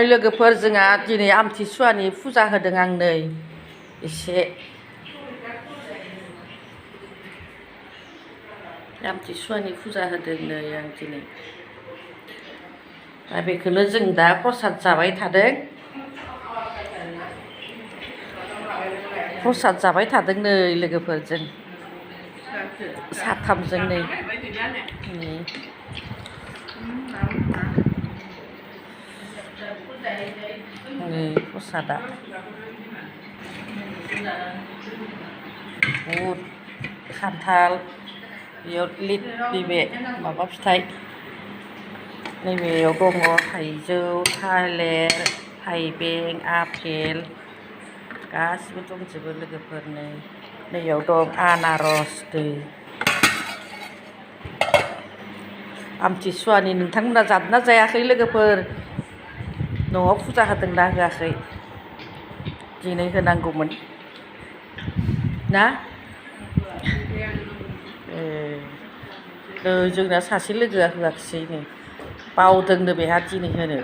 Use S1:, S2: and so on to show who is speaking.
S1: लोगोफोर जोंहा दिनै आमथिसुवानि फुजा होदों आं नै एसे आमथिसुवानि फुजा होदों नै आं दिनै दा बेखौनो जों दा प्रसाद जाबाय थादों नै लोगोफोरजों साथामजों नै प्रसादा बुट खान्थाल बेयाव नैबे माबा फिथाइ नैबेयाव दङ थाइजौ थालिर थाइबें आपेल गासिबो दंजोबो लोगोफोर नैयाव दं आनारस दै आमथिसुवानि नोंथांमोना जादोंना जायाखै लोगोफोर न'आव फुजा होदोंना होआखै दिनै होनांगौमोन ना जोंना सासे लोगोआ होआखिसै नै बावदोंनो बेहा दिनै होनो